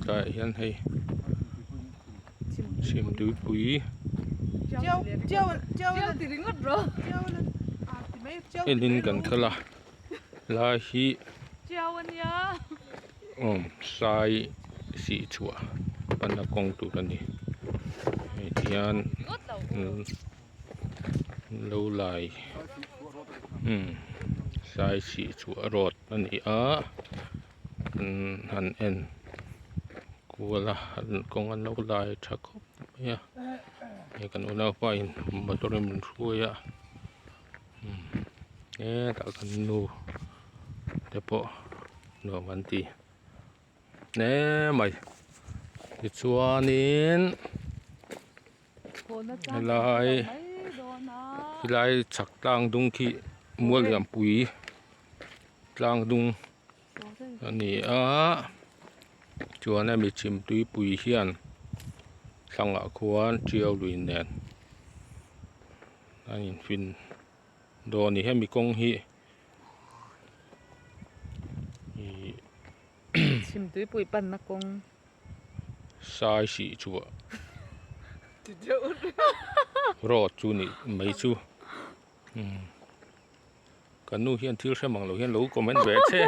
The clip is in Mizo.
Tlaiah hian hei chhimtuipui enin kan kal a lai hi awm sai sih chhuah panna kawng tur a ni hei tihian lo lai umm sai sih chhuah road a ni a. Han en kual a kawng an lo lai tha khawp mai a hei kan unaupa in motor in min hruai a umm hetah kan nu te pawh nuam an ti hle mai tichuanin helai helai chhak tlang dung khi mual lianpui tlang dung. A ni a chuan hemi chhim tuipui hian thlangah khuan tiau lui nen a infin dawn a ni hemi kawng hi ihh chhim tuipui panna kawng sai sih chhuah road chu nih mai chu umm. Kan nu hian thil hre mang lo hian lo comment ve che.